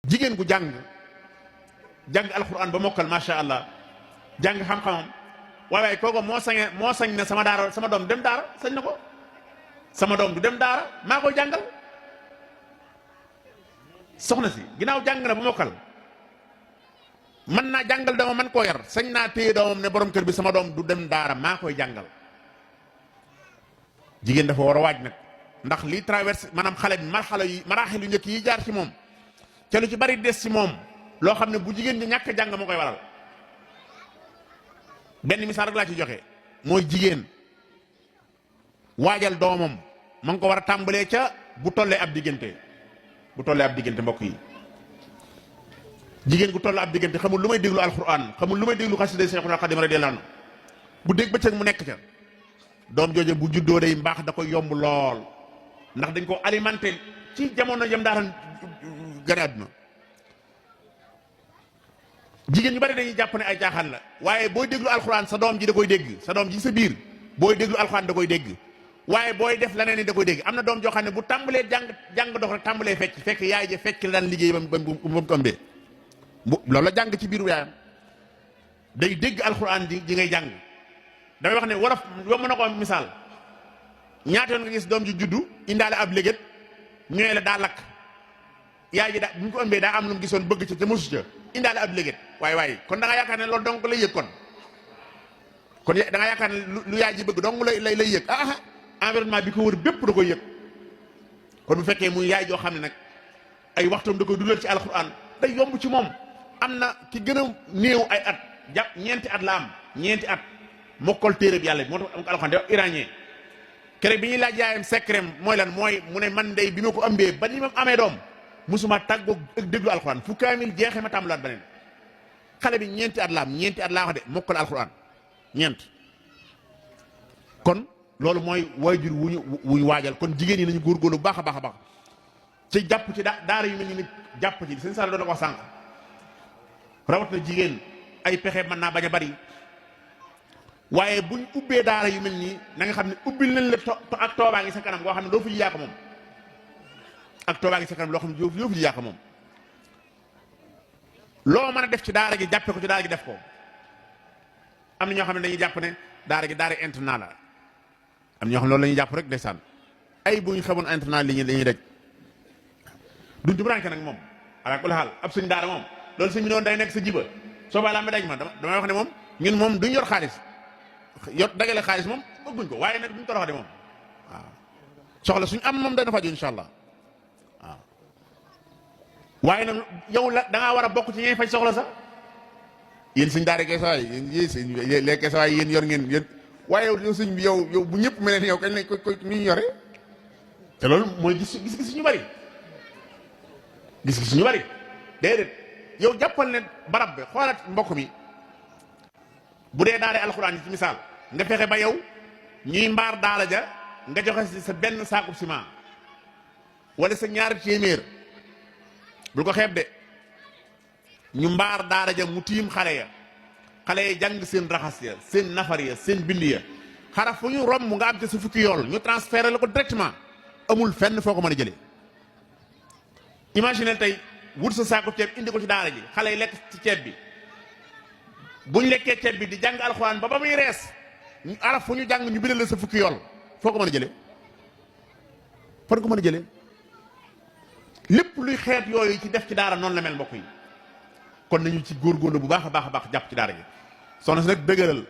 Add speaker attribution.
Speaker 1: jigéen gu jàng alxuraan ba mokkal macha allah jàng xam-xamam waaye kooku moo sañ ne sama daara sama doom dem daara sañ na ko sama doom du dem daara maa koy jàngal. soxna si ginnaaw jàng na ba mokkal mën naa jàngal doomam man koo yar sañ naa téye doomam ne borom kër bi sama doom du dem daara maa koy jàngal. jigéen dafa war a waaj nag ndax lii traversé maanaam xale bi maraaxil yu njëkk yi jaar ci moom ca lu ci bari des ci moom loo xam ne bu jigéen ñi ñàkk jàng moo koy waral. benn misaal rek laa ci joxe mooy jigéen waajal doomam ma ngi ko war a tàmbalee ca bu tollee ab diggante mbokk yi. jigéen gu toll ab diggante xamul lu may déglu alxuraan xamul lu may déglu xasida Seexul Xadiim radiyallaahu anhu bu dégg bëccëg mu nekk ca doom jooje bu juddoo day mbaax da koy yomb lool ndax dañ ko alimenté ci jamono jëm daataan gane àdduna. jigéen ñu bari dañuy jàpp ne ay jaaxaan la waaye booy déglu alxuraan sa doom ji da koy dégg sa doom ji sa biir booy déglu alxuraan da koy dégg waaye booy def leneen ni da koy dégg. am na doom joo xam ne bu tàmbalee jàng dox rek tàmbalee fekk yaay ja fekk la daan liggéey ba mu ko ëmbee loolu la jàng ci biiru yaayam day dégg alxuraan ji ngay jàng. damay wax ne wolof yomb na ko misaal ñaata yoon nga gis doom ji juddu indaale ab léget ñëwee la daa lakk yaay ji daa bu ñu ko ëmbee daa am lu mu gisoon bëgg ca mosu ca indaale ab léget waaye kon da nga yaakaar ne loolu donc lay yëg kon da nga yaakaar ne lu yaay ji bëgg donc lay yëg environnement bi ko wër bépp da koy yëg. kon bu fekkee muy yaay joo xam ne nag ay waxtoom da koy dundal ci alxuraan day yomb ci moom. am na ki gën a néew ay at jàpp ñeenti at la am ñeenti at mokkal téere bi yàlla bi moo tax am ko alxuraan de iranien keroog bi ñuy laaj yaayam secret mooy lan mooy mu ne man dey bi ma ko ëmbee ba ni ma amee doom musuma tàggoo ak déglu alxuraan fu kaamil jeexee ma tàmbalaat beneen xale bi ñeenti at la am ñeenti at laa wax de mokkal alxuraan ñeent. kon loolu mooy waajur wuñu waajal kon jigéen ñi nañu góorgóorlu bu baax a baax a baax ci jàpp ci daara yu mel ni nit jàpp ci seen sala doon na ko wax sànq rawat na jigéen ay pexe mën naa bañ a bari waaye buñ ubbee daara yu mel nii na nga xam ne ubbil nañ la ak toobaa ngi sa kanam goo xam ne doo fi yàq moom ak toobaa ngi sa kanam loo xam ne doo fi yàq moom loo mën a def ci daara gi jàppe ko ci daara gi def ko. am na ñoo xam ne dañuy jàpp ne daara gi daara internat la am na ñoo xam ne loolu la ñuy jàpp rek ndeysaan ay bu ñu xamoon internat li ñuy daj duñ tumuraanke nag moom ala kulli xaal ab suñ daara moom loolu suñ bi doon day nekk sa jiba soo baa laa ma daj ma damay wax ne moom ñun moom duñ yor xaalis dagale xaalis moom bëgguñ ko waaye nag duñ torox de moom waaw soxla suñ am moom dana faju insha allah waaw waaye nag yow la da ngaa war a bokk ci ñay faj soxla sax yéen suñ daara keesawaay yéen les keesawaay yéen yor ngeen yéen waaye yow suñ bi yow bu ñëpp mel ne yow kañ lañ koy ni ñu yore te loolu mooy gis ñu bari gis ñu bari déedéet yow jàppal ne barab bi xoolat mbokk mi bu dee daara alxuraan yi ci misaal nga fexe ba yow ñuy mbaar daala ja nga joxe si sa benn saakub ciment wala sa ñaari téeméer bul ko xeeb de ñu mbaar daara ja mu tiim xale ya jàng seen raxas ya seen nafar ya seen bind ya xaraf fu ñu romb nga am ci sa fukki yool ñu transféré la ko directement amul fenn foo ko mën a jëlee. imaginez tey wut sa saakub ceeb indi ko ci daara ji xale yi lekk ci ceeb bi buñ lekkee ceeb bi di jàng alxuraan ba muy rees araf fu ñu jàng ñu bindal la sa fukki yool foo ko mën a jëlee fan ko mën a jëlee lépp luy xeet yooyu ci def ci daara noonu la mel mbokk yi kon nañu ci góorgóorlu bu baax a baax jàpp ci daara gi soxna si nag dëgëral